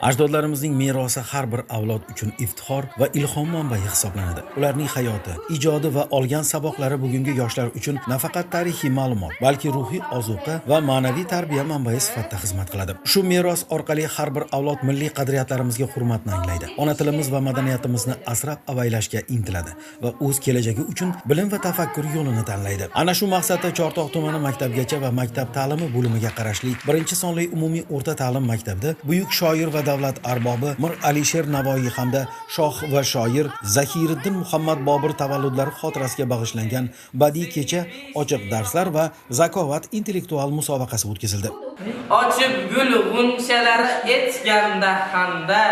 Ajdodlarimizning merosi har bir avlod uchun iftixor va ilhom manbai hisoblanadi. Ularning hayoti, ijodi va olgan saboqlari bugungi yoshlar uchun nafaqat tarixiy ma'lumot, balki ruhiy ozuqa va ma'naviy tarbiya manbai sifatida xizmat qiladi. Shu meros orqali har bir avlod milliq qadriyatlarimizga hurmatni anglaydi. Ona tilimiz va madaniyatimizni asrab avaylashga intiladi va o'z kelajagi uchun bilim va tafakkur yo'lini tanlaydi. Ana shu maqsadda Chortoq tumani maktabgacha va maktab ta'limi bo'limiga qarashli 1-sonli umumiy o'rta ta'lim maktabida buyuk shoir va davlat arbobi Mir Alisher Navoiy hamda shoh va shoir Zahiriddin Muhammad Bobur tavalludlari xotirasiga bag'ishlangan badiiy kecha, ochiq darslar va zakovat intellektual musobaqasi o'tkazildi. Ochib gul g'unchalari etganda handa,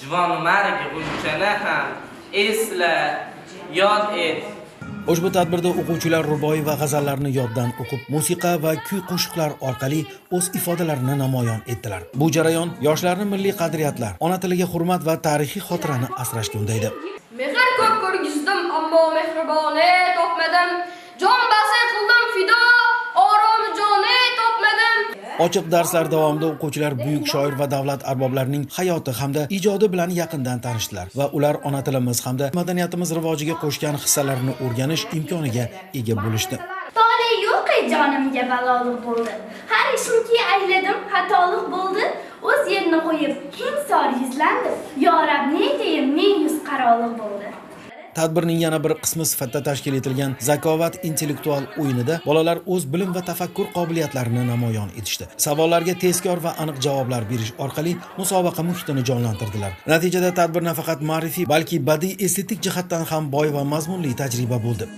juvonmarg g'unchani ham esla, yod et. Ushbu tadbirda o'quvchilar ruboiy va g'azallarni yoddan o'qib, musiqa va kuy-qo'shiqlar orqali o'z ifodalarini namoyon etdilar. Bu jarayon yoshlarni milliy qadriyatlar, ona tiliga hurmat va tarixiy xotirani asrashga undaydi. Mehr ko'p ko'rgizdim, ammo mehribone topmadim. Jon basi qildim fido, orom joni topmadim. Ochiq darslar davomida o'quvchilar buyuk shoir va davlat arboblarining hayoti hamda ijodi bilan yaqindan tanishdilar va ular ona tilimiz hamda madaniyatimiz rivojiga qo'shgan hissalarini o'rganish imkoniga ega bo'lishdi. Tole yo'q ey jonimga baloliq bo'ldi. Har ishimki ayladim xatoliq bo'ldi. O'z yerini qo'yib hinsor yuzlandim. Yo Rab, ne deyim, ne yuz qaroliq bo'ldi. Tadbirning yana bir qismi sifatida tashkil etilgan Zakovat intellektual o'yinida bolalar o'z bilim va tafakkur qobiliyatlarini namoyon etishdi. Savollarga tezkor va aniq javoblar berish orqali musobaqa muhitini jonlantirdilar. Natijada tadbir nafaqat ma'rifiy, balki badiiy estetik jihatdan ham boy va mazmunli tajriba bo'ldi.